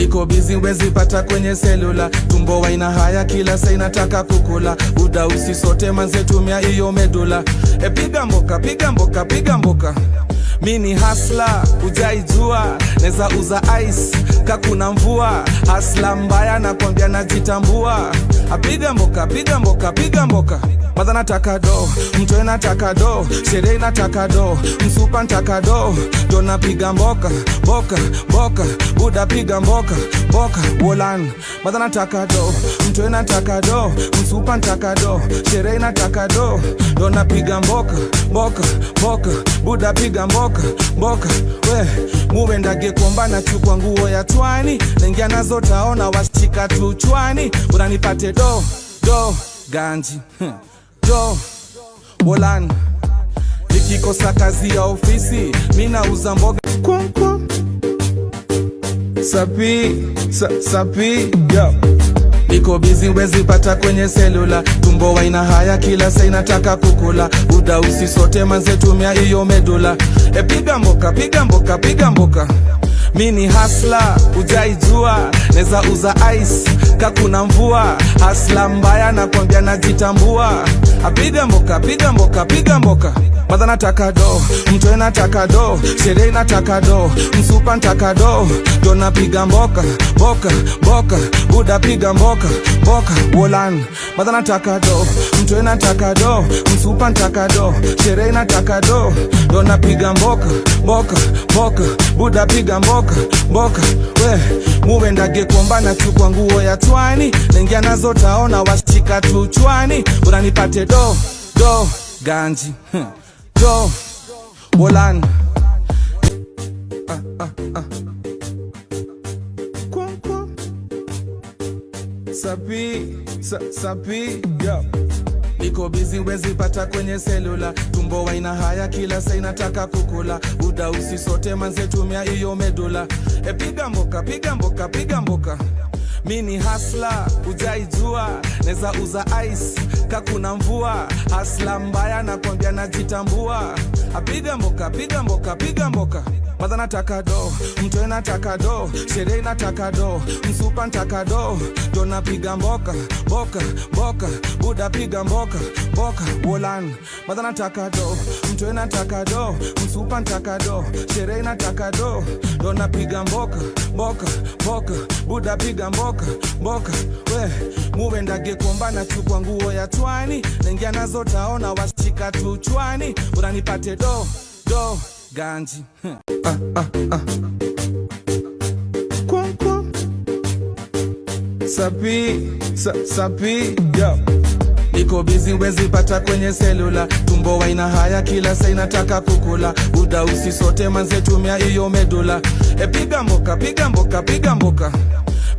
Niko busy, wezi pata kwenye cellular. Tumbo waina haya, kila saa inataka kukula. Buda usisote manze, tumia iyo medulla. E, piga mboka, piga mboka, piga mboka. Mi ni hustler, ujaijua, neza uza ice kakuna mvua. Hustler mbaya, nakwambia najitambua. Apiga mboka, piga mboka, piga mboka. Madha nataka do, mtoe nataka do, sherehe nataka do, msupa ntaka do, do napiga mboka, mboka, mboka, buda piga mboka, mboka, wolan. Madha nataka do, mtoe nataka do, msupa ntaka do, sherehe nataka do, do napiga mboka, mboka, mboka, buda piga mboka, mboka, we muwendage kuomba na chukwa nguo ya twani, naingia nazo taona washika tuchwani, unanipate do, do, ganji, Do, wolan. Nikikosa kazi ya ofisi, mi nauza mboga. Kunku. Sapi, sa, sapi, yo. Niko busy, wezi pata kwenye cellular. Tumbo waina haya, kila saa inataka kukula. Buda usisote manze, tumia iyo medulla. E, piga mboka, piga mboka, piga mboka. Mi ni hustler, ujaijua, neza uza ice kakuna mvua. Hustler mbaya, nakwambia najitambua. Apiga mboka, piga mboka, piga mboka. Madha nataka do, mtoe nataka do, sherehe nataka do, msupa ntaka do, do napiga mboka, mboka, mboka, buda piga mboka, mboka, wolan. Madha nataka do, mtoe nataka do, msupa ntaka do, sherehe nataka do, do napiga mboka, mboka, mboka, buda piga mboka, mboka, we muwendage kuomba na chukwa nguo ya twani, naingia nazo taona washika tuchwani, unanipate do, do, ganji, Do, wolan. Ah, ah, ah. Kunku. Sapi, sa, sapi, yo. Niko busy, wezi pata kwenye cellular. Tumbo waina haya, kila saa inataka kukula. Buda usisote manze, tumia iyo medulla. E, piga mboka, piga mboka, piga mboka. Mi ni hustler, ujaijua, neza uza ice kakuna mvua. Hustler mbaya, nakwambia najitambua. Apiga mboka, piga mboka, piga mboka. Madha nataka do, mtoe nataka do, sherehe nataka do, msupa ntaka do, do napiga mboka, mboka, mboka, buda piga mboka, mboka, wolan. Madha nataka do, mtoe nataka do, msupa ntaka do, sherehe nataka do, do napiga mboka, mboka, mboka, buda piga mboka, mboka, we muwendage kuomba na chukwa nguo ya twani, naingia nazo taona washika tuchwani, unanipate do, do, ganji. Ah, ah, ah. Kunku. Sapi, sa, sapi, yo. Niko busy, wezi pata kwenye cellular. Tumbo waina haya, kila saa inataka kukula. Buda usisote manze, tumia iyo medulla. E, piga mboka, piga mboka, piga mboka.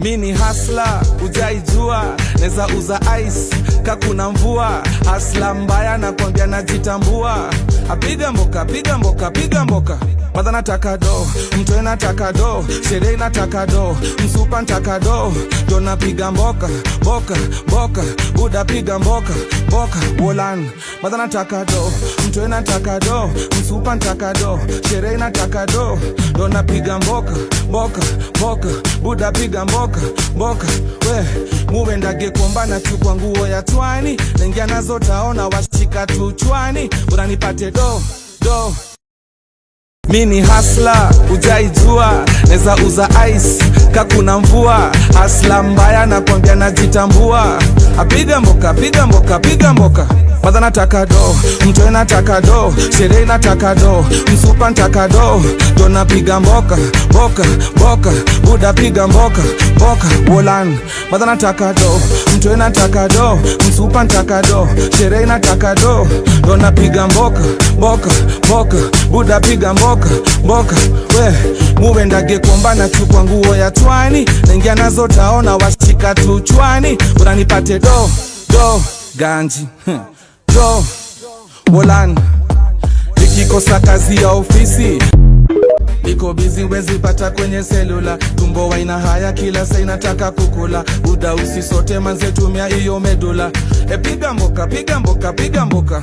Mi ni hustler, ujaijua, neza uza ice kakuna mvua. Hustler mbaya, nakwambia najitambua. Apiga mboka, piga mboka, piga mboka. Madha nataka do, mtoe nataka do, sherehe nataka do, msupa ntaka do, do napiga mboka, mboka, mboka, buda piga mboka, mboka, wolan. Madha nataka do, mtoe nataka do, msupa ntaka do, sherehe nataka do, do napiga mboka, mboka, mboka, buda piga mboka, mboka, we muwendage kuomba na chukwa nguo ya twani, naingia nazo taona washika tuchwani, unanipate do, do. Mi ni hustler, ujaijua, neza uza ice kakuna mvua. Hustler mbaya, nakwambia najitambua. Apiga mboka, piga mboka, piga mboka. Madha nataka do, mtoe nataka do, sherehe nataka do, msupa ntaka do, do napiga mboka, mboka, mboka, buda piga mboka, mboka, wolan. Madha nataka do, mtoe nataka do, msupa ntaka do, sherehe nataka do, do napiga mboka, mboka, mboka, buda piga mboka, mboka, we muwendage kuomba na chukwa nguo ya twani, naingia nazo taona washika tuchwani, unanipate do, do, ganji, Do, wolan. Nikikosa kazi ya ofisi, niko busy, wezi pata kwenye cellular. Tumbo waina haya, kila saa inataka kukula. Buda usisote manze, tumia iyo medulla. E, piga mboka, piga mboka, piga mboka.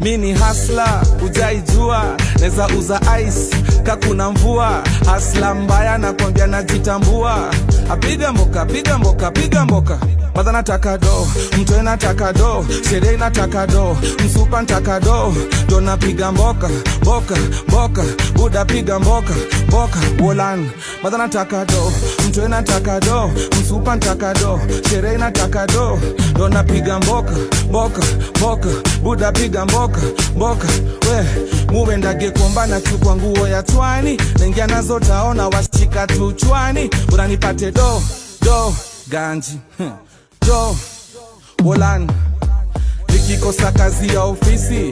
Mi ni hustler, ujaijua, neza uza ice kakuna mvua. Hustler mbaya, nakwambia najitambua. Apiga mboka, piga mboka, piga mboka. Madha nataka do, mtu nataka do, sherehe nataka do, msupa ntaka do, do napiga mboka, mboka, mboka, buda piga mboka, mboka, wolan. Madha nataka do, mtu nataka do, msupa ntaka do, sherehe nataka do, do napiga mboka, mboka, mboka, buda piga mboka, mboka, we muwendage kuomba na chukua nguo ya chwani, naingia nazo taona washika tuchwani, bora nipate do, do, ganji, do, wolan. Nikikosa kazi ya ofisi.